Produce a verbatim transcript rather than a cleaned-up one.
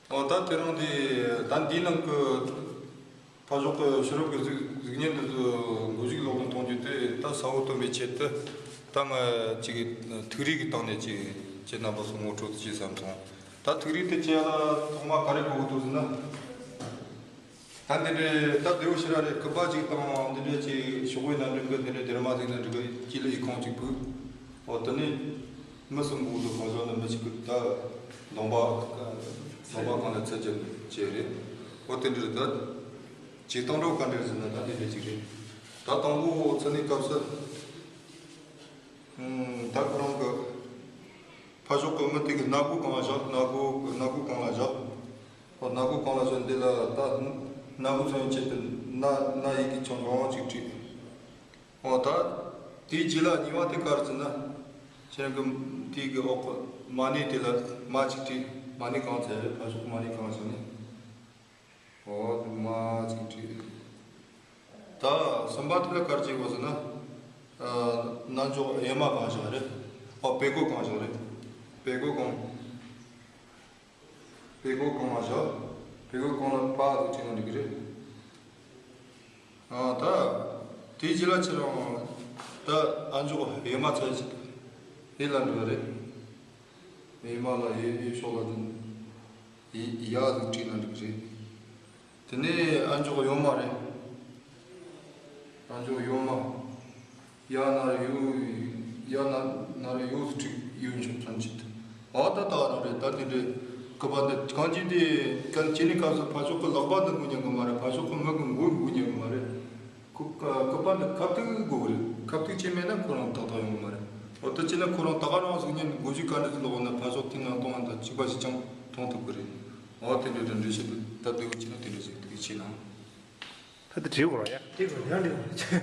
ཨོ་ད་དེ་རིང་འདི་ད་འདིའི་ནང་གི་ཕར་ཕྱོགས་ཀྱི་ཕྱི་རོལ་གྱི་གཟུགས་གཟུགས་བརྙན་འདི་ཚོ་མགོ་གཞུག་ལོག་ནས་མཐོང་རྒྱུ་དེ་ད་གསལ་བོ་སྟོན་པའི་ཆེད་དུ་ད་ང་ཅིག་ཐིག་རིས་ཀྱི་སྟེང་ནས་ཅིག་ཁྱེད་རྣམ་པ་ཚོ་ངོ་སྤྲོད་ཅིག་བྱེད་བསམ་སོང་། ད་ཐིག་རིས་དེ་བྱས་ལ་ཐོག་མ་ག་རེ་གོ་གི་འདུག་ཟེར་ན། ད་འདི་འདྲའི་ད་བདེ་བོ་ཞེ་དྲག་རེད། སྐུད་པ་ཅིག་དང་འདི་འདྲའི་ཅིག་ཤོག་བུའི་ནང་འགྲིག་གི། འདི་འདྲའི་སྡེར་མ་ཟིག་ནང་འགྲིག་གི། དཀྱིལ་ལ་ཡུལ་ཁང་ཅིག་ཕུབ། འོ་དེ་ནས་མི་གསུམ་འགོག་འདུག་གང་བྱུང་ན་མི་གཅིག་གི་ད་གདོང་པ་གདོང་པ་གང་ལ་ཚད་ཅན་བྱས་རེད། འོ་དེ་འདྲ་རེད། ད་ཇི་སྟོང་འགྲོ་ག་འདྲ་ཟེར་ན་ད་དེ་འདྲ་ཅིག་རེད། ད་དང་པོ་ཚུད་ནས་སྐབས་སུ་ད་ཁོ་རང་གི་ཕར་ཕྱོགས་གི་མི་དེ་གི་སྣ་སྒོ་གང་བཞག་སྣ་སྒོ་སྣ་སྒོ་གང་ལ་བཞག་འོ་སྣ་སྒོ་གང་ལ་བཞག་འདི་ལ་ད་སྣ་སྒོ་མཚོན་ཆེད་དུ་སྣ་སྣ་ཡི་གེ་ཆུང་ཆུང་ཅིག་བྲིས། འོ་ད་དེའི་རྗེས་ལ་གཉིས་པ་དེ་ག་རེ་ཟེར་ན། ཁྱེད་རང་གི་དེའི་གི་འོག་གི་མ་ཎི་དེ་ལ་མ་ཅིག་བྲིས། མ་ཎི་གང་ཚད་རེད། ཕར་ཕྱོགས་མ་ཎི་གང་ཟེར་ནས། འོ་དེ་མ་ཅིག་བྲིས། ད་གསུམ་པ་དེ་ལ་ག་རེ་བྱེད་དགོས་ཟེར་ན། ཨ་རྣ་མཆོག་གཡོན་མ་གང་བཞག་རེད། འོ་བེ་གོ་གང་བཞག་རེད། བེ་གོ་གང་། བེ་གོ་གང་ལ་བཞག་བེ་གོ་གང་ལ་པ་ཟིག་བྲིས་ན་འགྲིག་གི་རེད། ཨ་ད་དེའི་རྗེས་ལ་ཁྱེད་རང་ད་ཨ་མཆོག་གཡོན་མ་ཚར་ཞིག་ཡི་ལ་འགྲོ་བ་རེད། གཡོན་མ་ལ་ཡི་ཡི་ཕྱོགས་ལ་ཡི་ཡ་ཟིག་བྲིས་ན་འགྲིག་གི་རེད། དེ་ནས་ཨ་མཆོག་གཡོན་མ་རེད། ཨ་མཆོག་གཡོན་མ། ཡ་ན་རེ་ཡུ། ཡ་ན་ན་རེ་ཡུ་སུ་ཁྲིག་ཡུན་ཆོག་ཐོན་ཅི་ཐུ། ཨ་ད་ད་རུ་རེད། ད་དེ་འདྲའི་སྐུད་པ་འདི་གང་ཅི་དེ་གལ་ཆེ་ནི་སྐབས་སུ་ཕར་ཕྱོགས་ཀྱི་ལག་པ་འདི་འགུལ་ཉན་གི་མ་རེད། ཕར་ཕྱོགས་ཀྱི་མི་གི་མགོ་འགུལ་ཉན་གི་མ་རེད། ཁོ་སྐུད་པ་འདི་ཁ་ཐུག་དགོས་གི་རེད། ཁ་ཐུག་ཅི་མེད་ན་ཁོ་རང་ཏག་ཏག་ཡོང་གི་མ་རེད། འོ་ད་ཅི་ན་ཁོ་རང་ད་ག་རང་གཟུགས་བརྙན་མགོ་མཇུག་ག་འདྲ་ཟིག་ལོག་ན་ཕར་ཕྱོགས་ཐིང་ངང་གཏོང་བ་འདི་གཅིག་པ་ཞིག་ཀྱང་མཐོང་ཐུབ་གི་རེད། འོ་དེ་འདྲའི་འདྲ་འདྲ་ཞིག་འདུག་ད་བདེ་བོ་ཅི་ན་དེ་འདྲ་ཞིག་འདུག་ཅི་ན། ད་དེ་བྲིས་དགོས་ར་ཡ། དེ་གོ་ཡང་འདྲ་བོ།